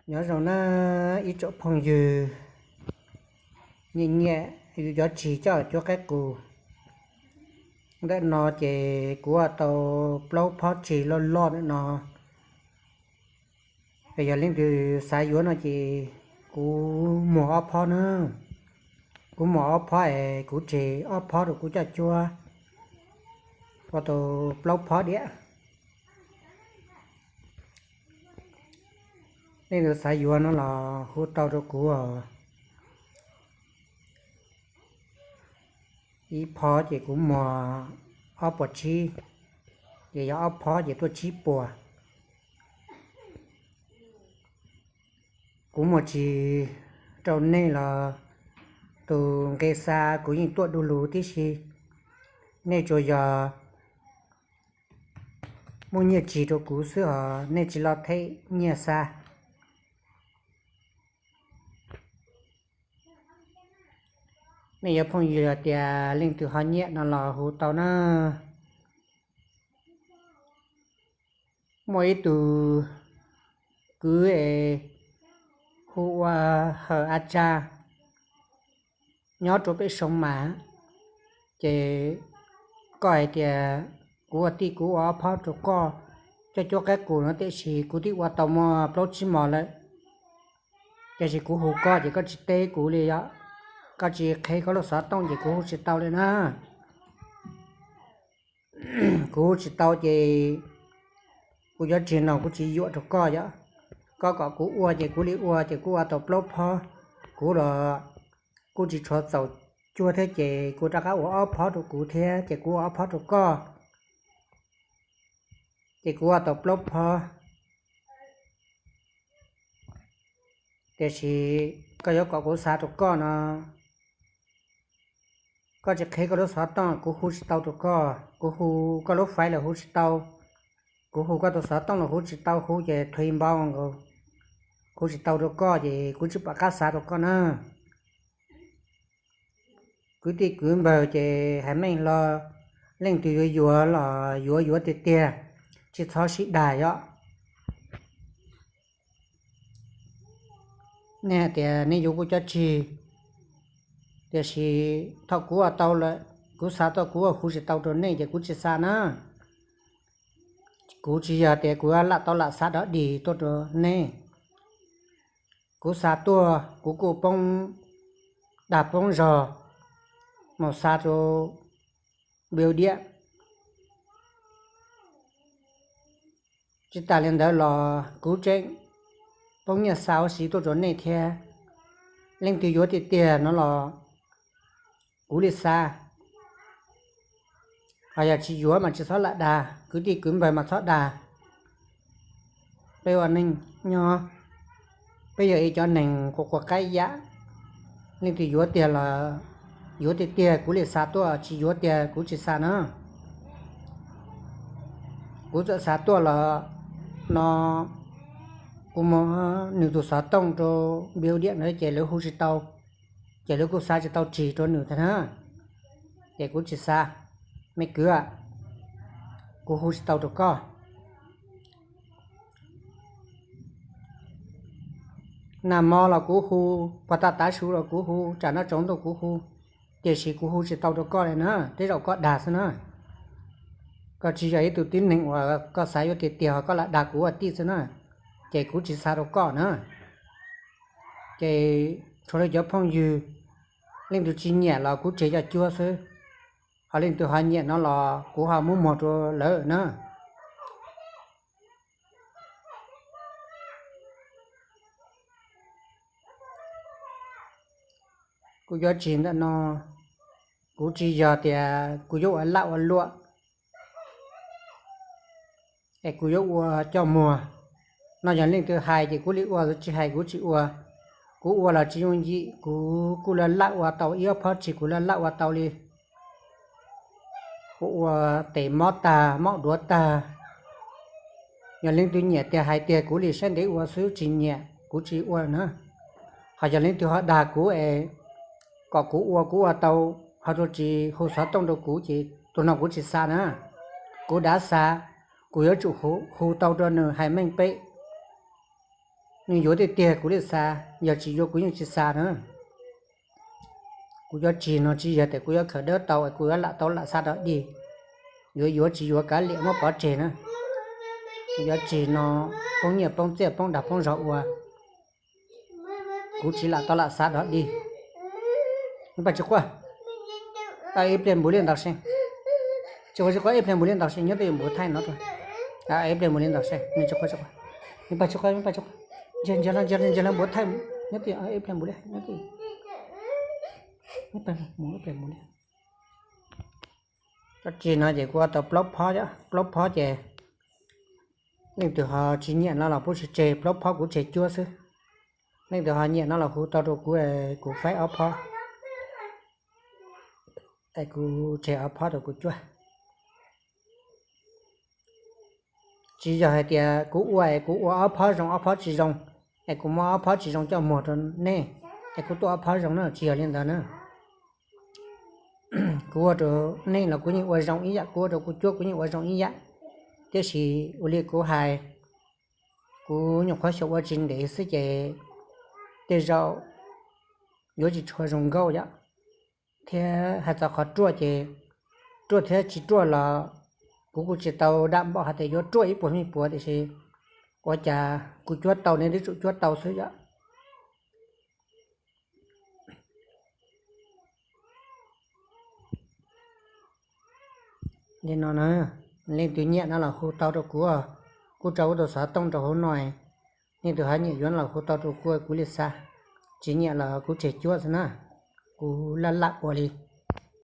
Nyob zoo na ib tsoom phooj ywg, nyiam nyiam yus cov tsis coj cuab qaib qus. Ntawm no ces kuv ua tau plaub phob tsis loj loj ntawm no. Yog leej twg xav yuav no ces kuv muag ob phob na. Kuv muag ob phob es kuv tseg ob phob rau kuv coj cuab, ua tau plaub phob diam. Leej twg xav yuav no los hu tau rau kuv os. Ib phob ces kuv muag ob puas tsib, ces yog ob phob ces tuaj tsib puas. Kuv muag tsis rau nej los tus nqe xa kuv yeej tuaj du lug tib si. Nej tsuas yog muaj nyiaj tsis rau kuv xwb os, nej tsis los them nyiaj xa. Nej cov phooj ywg tias leej twg ho nyiam no los hu tau na. Muaj ib tug kwv es hu ua Hawm A Tsa, nyob rau pem Soo Mas, ces koj hais tias kuv ua tij kuv ua ob phob rau koj coj cuab qaib qus no, tiam sis kuv twb ua tau muaj plaub tsib mos lawm, tiam sis kuv hu koj ces koj tsis teb kuv li yom, koj tsis qheb koj lub xov tooj ces kuv hu tsis tau li na. Kuv hu tsis tau ces kuv yuav tsis no kuv tsis yuam rau koj yom. Koj kom kuv ua ces kuv li ua, ces kuv ua tau plaub phob. Kuv los kuj tsis tshua txaus cuag thiab ces kuv rov qab ua ob phob rau kuv thiab ces kuv ua ob phob rau koj, ces kuv ua tau plaub phob. Tiam sis koj yuav kom kuv xa rau koj no, koj tsis qheb koj lub xov tooj kuv hu tsis tau rau koj, kuv hu koj lub faiv los hu tsis tau, kuv hu koj tus xov tooj los hu tsis tau, hu ces thuv npau nkaus, hu tsis tau rau koj ces kuv tsis pom qab xa rau koj na. Kwv tij kwv npawg ces hais meej los leej twg yuav yuav los yuav yuav tiag tiag, tsis txhob sib dag yom. Nej hais tias nej yuav kuv cov tsis, tiam sis thaum kuv ua tau lawm, kuv xa tuaj kuv ua hu tsis tau rau nej ces kuv tsis xa na. Kuv tsis yog tias kuv lam tau lam xa dog dig tuaj rau nej. Kuv xa tuaj kuv kuj poob dag poob zog mus xa rau npiu diam. Tsis tas li ntawd los kuv tseem poob nyiaj xa ua si tuaj rau nej thiab. Leej twg yuav tiag tiag no los kuv li xa, ho yog tsis yuav mas tsis txhob lam dag, kwv tij kwv npawg mas txhob dag. Peb ua neej nyob, peb yog ib cov neeg quas quas qaib yam, leej twg yuav tiag los yuav tiag tiag kuv li xa tuaj, tsis yuav tiag kuv tsis xa na. Kuv txawm xa tuaj los no, kuv muab nws tus xov tooj rau npiu diam na ces lawv hu tsis tau, ces lawv kuj xa tsis tau tsis rau nws thiab na, ces kuv tsis xa. Me kwv, kuv hu tsis tau rau koj. Nag hmo los kuv hu, puag ta tav su los kuv hu, tsam no tsaus ntuj kuv hu, tiam sis kuv hu tsis tau rau koj li na, tej zaum koj dag xwb na. Koj tsis yog ib tug tib neeg uas koj xav yuav tiag tiag, koj lam dag kuv ua tij xwb na, ces kuv tsis xa rau koj na. Ces tshuav li cov phooj ywg, leej twg tsis nyiam los kuv tseg coj cuab xwb, ho leej twg ho nyiam no los kuv ho muab muag rau lawv na. Kuv yuav tsis ntawm no, kuv tsis yog tias kuv yuav ua laj ua luam es kuv yuav ua coj muag. No yog leej twg hais ces kuv li ua, tsis hais kuv tsis ua. Kuv ua los tsis yooj yim, kuv kuj laj laj ua tau ib ob phob tsis, kuv laj laj ua tau li. Kuv ua tes mob tag, mob duav tag. Yog leej twg nyiam tiag hais tiag kuv li saib ntev ua xwb, tsis nyiam kuv tsis ua na. Ho yog leej twg ho dag kuv es kom kuv ua, kuv ua tau, ho rau tsis hu xov tooj rau kuv ces tus no kuv tsis xa na. Kuv dav xa, kuv yuav tsum hu tau rau nws hais meej pem. Nws yuav tiag tiag kuv li xa, yog tsis yuav kuv yeej tsis xa na. Kuv cov tsig no tsis yog tias kuv yuav khaws dawb tau es kuv yuav lam tau lam xa dog dig. Yuav yuav tsis yuav kav liam muab pov tseg na. Kuv cov tsig no poob nyiaj poob txiaj poob dag poob zog ua, kuv tsis lam tau lam xa dog dig. Neb pab tsis quaj, ib pliag npuv liaj ntau se. Tsis quaj tsis quaj, ib pliag npuv liaj ntau se, nyob twj ywm npuv thaij no rau. Ib pliag npuv liaj ntau se, neb tsis quaj tsis quaj. Neb pab tsis quaj, neb pab tsis quaj. Ntsia ntsia los ntsia los ntsia los npuv thaij, nyob twj ywm, ib pliag npuv liaj, nyob twj ywm. Ib pliag npuv liaj. Tsis no ces kuv ua tau plaub phob, plaub phob ces leej twg ho tsis nyiam no los pub tsis tseg, plaub phob kuv tseg cuab xwb. Leej twg ho nyiam no los hu tau rau kuv, kuv faib ob phob, es kuv tseg ob phob rau kuv cuab. Tsis yog hais tias kuv ua es kuv ua ob phob zoo ob phob tsis zoo, es kuv muab ob phob tsis zoo coj muag rau nej, es kuv tuaj ob phob zoo na, tsis yog li ntawd na. Kuv ua rau nej los kuv yeej ua zoo ib yam, kuv ua rau kuv cuab kuv yeej ua zoo ib yam. Tiam sis ua li kuv hais, kuv nyuam qhuav xyaum ua tsis ntev xwb ces tej zaum yuav tsis tshua zoo nkauj yom. Thiab hais txog qhov ruaj ces ruaj thiab tsis ruaj los kuv kuj tsis tau dam npaum hais tias yuav ruaj ib puas me puas, tiam sis ua cas kuv cuab tau nej twb tsum cuab tau xwb yom. Li no na, leej twg nyiam no los hu tau rau kuv, kuv tso kuv tus xov tooj rau hauv no. Leej twg ho nyiam yuav no los hu tau rau kuv, kuv li xa. Tsis nyiam los kuv tseg cuab xwb na. Kuv laj laj ua li.